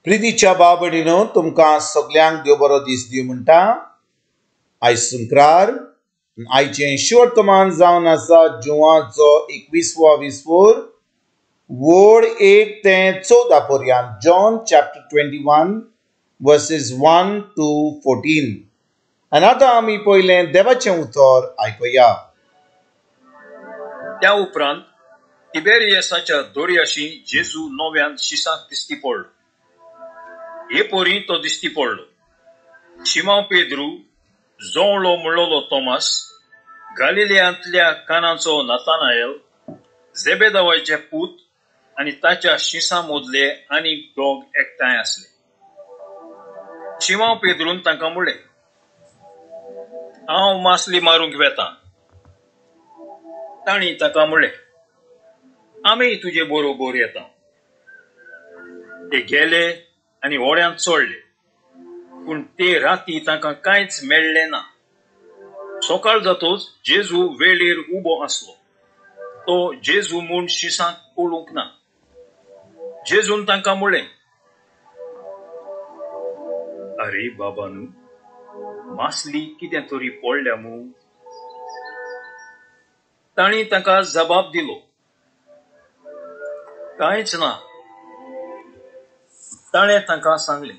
प्रितीच्या भाव भयणीनो, तुमकां सगल्यांक देव बरो दीस दिवं म्हणटा. आयज शुक्रार, आयचें शिवर्तमान जावन आसा जुवाचो 21वो विस्फोर, वोड 1 ते 14 पर्यंत, जॉन चॅप्टर 21 वर्सेस 1 to 14. आनी आतां आमी पयलें देवाचें उतर आयकुया. त्या उपरांत तिबेरियसाच्या दोरयाशी जेजू नव्यान शिसाक दिश्टी पडलो. हे पोरी तो दिश्टी पडलो. शिमाव पेद्रू, जोवळो म्हणलोलो तोमास, गालिलियांतल्या कानाचो नातानायल, जेबेदावाचे पूत आनी ताच्या शिसां मदले आनी दोग एकठांय आसले. शिमाव पेद्रून तांकां म्हणलें, हांव मासली मारूंक वेता. तांणी ताका म्हणलें, आमी तुजे बरोबर येता. ते गेले आनी होड्यांत चडले, पूण ते राती तांकां कांयच मेळ्ळें ना. सकाळ जातच जेजू वेळेर उबो आसलो. तो जेजू म्हूण शिसांक कळूंक ना. जेजून तांकां म्हणलें, अरे बाबा न्हू, मासली कितें तरी पडल्या मू. तांणी ताका जबाब दिलो, कांयच ना. ताणें तांकां सांगलें,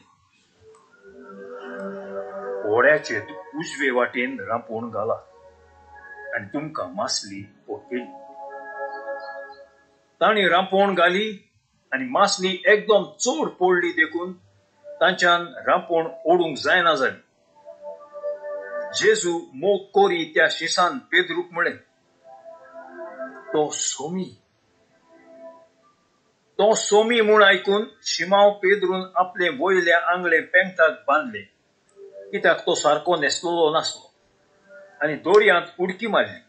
होड्याचे उजवे वाटेन रांपोण घालात आनी तुमकां मासली पडटली. तांणी रांपोण घाली आनी मासली एकदम चड पडली देखून तांच्यान रांपोण ओडूंक जायना जाली. जेजू मोग कोरी त्या शिसान पेद्रूक म्हणलें, तो सोमी. तो सोमी म्हूण आयकून शिमाव पेद्रून आपले वयले आंगले पेंगटाक बांदले, कित्याक तो सारको न्हेसलेलो नासलो, आनी दोरयांत उडकी मारली.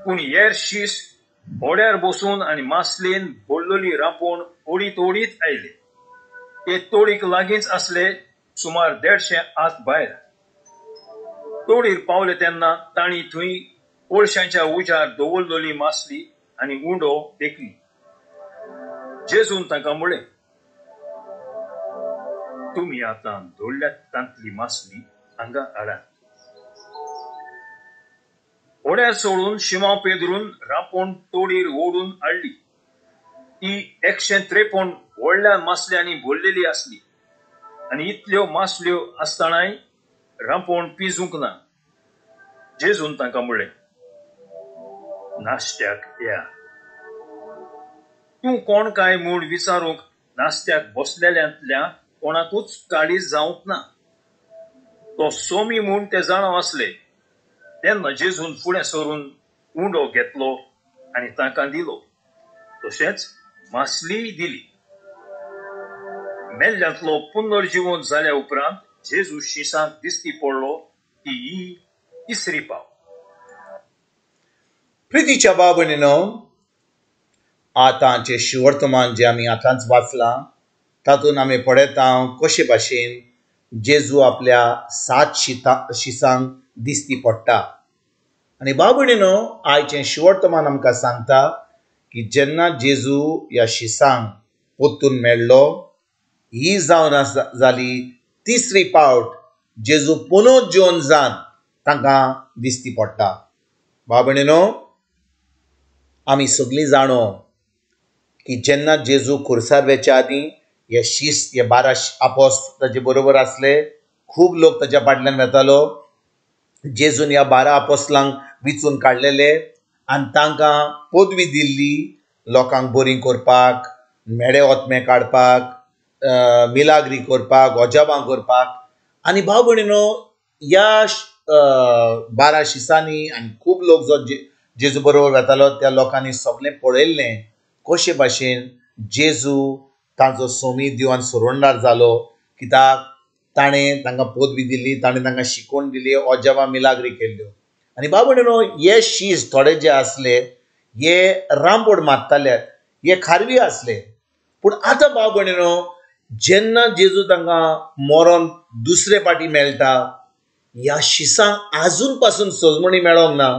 पूण हेर शीस होड्यार बसून आनी मासलेन भरलेली रांपोण ओडीत ओडीत आयले. ते तोडीक लागींच आसले, सुमार 150 हात भायर. तोडीर पावले तेन्ना तांणी थंय कोळशांच्या उज्यार दवरलेली मासली आनी उंडो देखली. जेजून तांकां म्हणलें, तुमी आतां दवरल्यात तांतली मासली हांगा हाडात. होड्यार सोडून शिमाव पेद्रून रांपोण तोडीर ओडून हाडली. ती 153 व्हडल्या मासल्यांनी भरलेली आसली आनी इतल्यो मासल्यो आसतनाय रांपोण पिजूंक ना. जेजून तांकां म्हणलें, नाश्त्याक या. तूं कोण काय म्हूण विचारूंक नाश्त्याक बसलेल्यांतल्या कोणाकूच काळीज जावंक ना. तो सोमी म्हूण ते जाणा आसले. तेन्ना जेजून फुडें सरून उंडो घेतलो आनी तांकां दिलो, तशेंच मासलीय दिली. मेल्ल्यांतलो पुनर्जिवन जाल्या उपरांत जेजू शिसांक दिश्टी पडलो ती ही तिसरी पाव. प्रितीच्या भाव भयणीनो, आतांचें शिवर्तमान जें आमी आतांच वाचलां तातूंत आमी पळयता कशे भाशेन जेजू आपल्या 7 शिसांक दिश्टी पडटा. आनी भाव भयणीनो, आयचें शिवर्तमान आमकां सांगता की जेन्ना जेजू ह्या शिसांक परतून मेळ्ळो, ही जावन जाली तिसरी पावट जेजू पुनर्जिवन जावन तांकां दिश्टी पडटा. भाव भयणीनो, आमी सगळीं जाणो की जेन्ना जेजू खुर्सार वेच्या आदीं हे शीस, हे 12 आपोस्त ताजे बरोबर आसले, खूब लोक ताच्या फाटल्यान वेतालो. जेजून ह्या 12 आपोस्लांक विचून काडलेले आनी तांकां पदवी दिल्ली लोकांक बरी करपाक, मेडे ओतमे काडपाक, मिलाग्री करपाक, अजाबां करपाक. आनी भाव भयणीनो, ह्या 12 शिसांनी आनी खूब लोक जो जेजू बरोबर वेतालो त्या लोकांनी सगळें पळयल्लें कशे भाशेन जेजू तांचो सोमी दिवन सोरंडार जालो, कित्याक ताणें तांकां पदवी दिली, ताणें तांकां शिकोवन दिली, अजाबां मिलाग्री केल्ल्यो. आनी भाव भयणीनो, हे शीस थोडे जे आसले हे रांपोण मारताले, हे खारवी आसले. पूण आतां भाव भयणीनो, जेन्ना जेजू तांकां मरोन दुसरे पाटी मेळटा, ह्या शिसांक आजून पासून सजमणी मेळोंक ना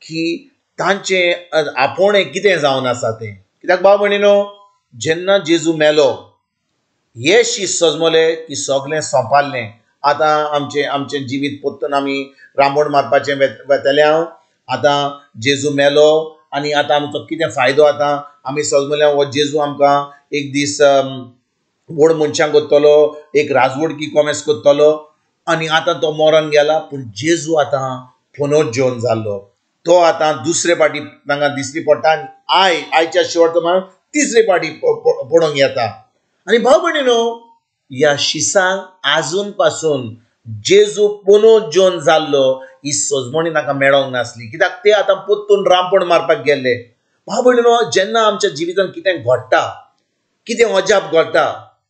की तांचें आपोवणें कितें जावन आसा तें. कित्याक भाव भयणीनो, जेन्ना जेजू मेलो हे शीस सजमले की सगळें सोंपारलें, आतां आमचें आमचें जिवीत परतून आमी रांबोण मारपाचें वेतले हांव, आतां जेजू मेलो आनी आतां आमचो कितें फायदो, आतां आमी सजमले हो जेजू आमकां एक दीस व्हड मनशांक करतलो, एक राजवडकी कोमेस करतलो आनी आतां तो मरण गेला. पूण जेजू आतां पुनर्जीवन जाल्लो, तो आतां दुसरे पाटी तांकां दिसली पडटा आनी आयच्या शेवट तिसरे पाटी पडोवंक येता. आनी भाव भयणीनो, ह्या शिसांक आजून पासून जेजू पुनर्जीवन जाल्लो ही सजमणी तांकां मेळोंक नासली, कित्याक ते आतां परतून रांपण मारपाक गेल्ले. भाव भयणीनो, जेन्ना आमच्या जिवितांत कितें घडटा, कितें अजाप घडटा,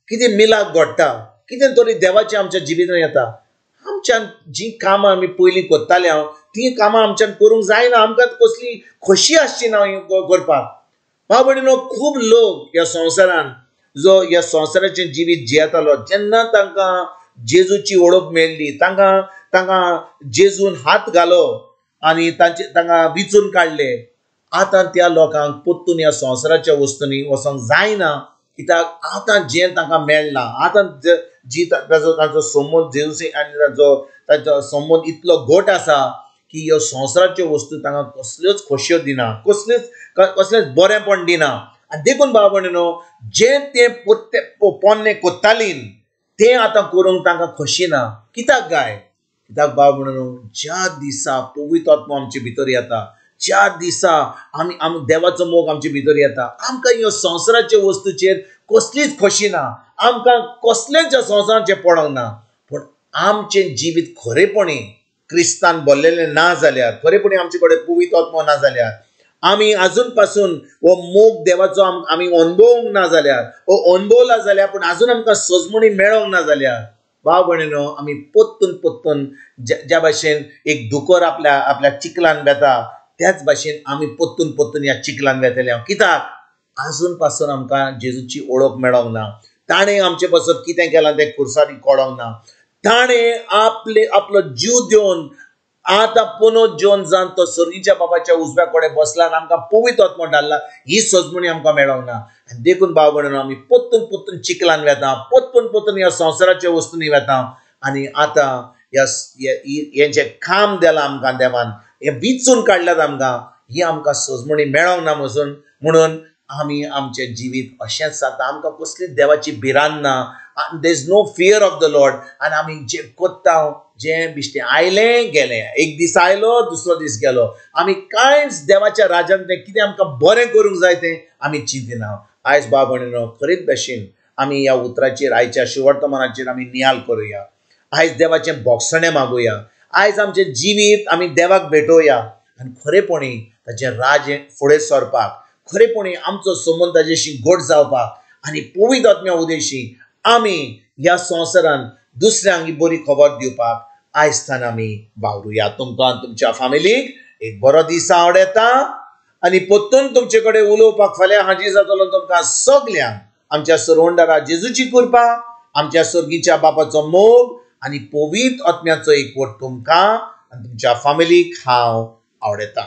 कितें मिलाक घडटा, कितें तरी देवाचें आमच्या जिवितांत येता, आमच्यान जीं कामां आमी पयलीं करताले हांव तीं कामां आमच्यान करूंक जायना, आमकां कसली खोशी आसची ना करपाक. भाव भयणीनो, खूब लोक ह्या संवसारान जो ह्या संवसाराचें जिवीत जियेतालो, जेन्ना तांकां जेजूची वळख मेळ्ळी, तांकां तांकां जेजून हात घालो आनी तांचे तांकां विचून काडले, आतां त्या लोकांक परतून ह्या संवसाराच्या वस्तूंनी वचोंक जायना, कित्याक आतां जें तांकां मेळ्ळां, आतां जी ताजो ताजो संबंद जेजूसी आनी ताजो ताजो संबंद इतलो घट आसा की ह्यो संवसाराच्यो वस्तू तांकां कसल्योच खोशयो दिना, कसल्योच कसलेंच बरेंपण दिना. आनी देखून भाव भयणीनो, जें तें पोन्नें कोत्तालीं तें आतां करूंक तांकां खोशी ना. कित्याक काय? कित्याक भाव भयणीनो, ज्या दिसा पवित्र आत्मो आमचे भितर येता, ज्या दिसा आमी आम देवाचो मोग आमचे भितर येता, आमकां ह्यो संवसाराच्या वस्तूचेर कसलीच खोशी ना, आमकां कसलेंच ह्या संवसाराचें पडोंक ना. पूण आमचें जिवीत खरेपणी क्रिस्तान भरलेलें ना जाल्यार, खरेपणी आमचे कडेन पवित्र आत्मो ना जाल्यार, आमी आजून पासून हो मोग देवाचो आमी अणभवूंक ना जाल्यार, हो अणभवला जाल्यार पूण आजून आमकां सजमणी मेळोंक ना जाल्यार, भाव भयणीनो, आमी परतून परतून ज्या भाशेन एक दुकर आपल्या आपल्या चिखलान वेता, त्याच भाशेन आमी परतून परतून ह्या चिखलान वेतले. कित्याक? आजून पासून आमकां जेजूची वळख मेळोंक ना, ताणें आमचे पासत कितें केलां तें खुर्सांनी कळोंक ना, ताणें आपले आपलो जीव दिवन आतां पुनर्जीवन जावन तो सर्गीच्या बाबाच्या उजव्या कडेन बसला आनी आमकां पवित्र आत्मो धाडला, ही सजमणी आमकां मेळोंक ना. आनी देखून भाव भयणीनो, आमी परतून परतून चिखलान वेता, परतून परतून ह्या संवसाराच्या वस्तूंनी वेता आनी आतां ह्या हें जें काम दिलां आमकां देवान, हें विचून काडल्यात आमकां, ही आमकां सजमणी मेळोंक ना म्हणून आमी आमचें जिवीत अशेंच जाता. आमकां कसलीच देवाची भिरांत ना, there is no fear of the Lord. आनी आमी जें कोत्ता जें बिश्टें आयलें गेलें, एक दीस आयलो दुसरो दीस गेलो, आमी कांयच देवाच्या राजान तें कितें आमकां बरें करूंक जाय तें आमी चिंतिना. आयज भाव भयणीनो, खरीच भाशेन आमी ह्या उतराचेर, आयच्या शिवर्तमानाचेर आमी नियाल करुया, आयज देवाचें बोगसणें मागुया, आयज आमचें जिवीत आमी देवाक भेटोवया आनी खरेपणी ताचें राज्य फुडें सरपाक, खरेपणी आमचो संबंद ताजेशी घट जावपाक आनी पवित्र आत्म्या उदेशी आमी ह्या संवसारान दुसऱ्यांक ही बरी खबर दिवपाक आयज आमी वावरुया. तुमकां तुमच्या फामिलीक एक बरो दीस आवडटा आनी परतून तुमचे कडेन उलोवपाक फाल्यां हाजीर जातलो. तुमकां सगल्यांक आमच्या सरवंडारा जेजूची कृपा, आमच्या सर्गीच्या बापाचो मोग आनी पवित्र आत्म्याचो एकवट तुमकां आनी तुमच्या फामिलीक हांव आवडटा.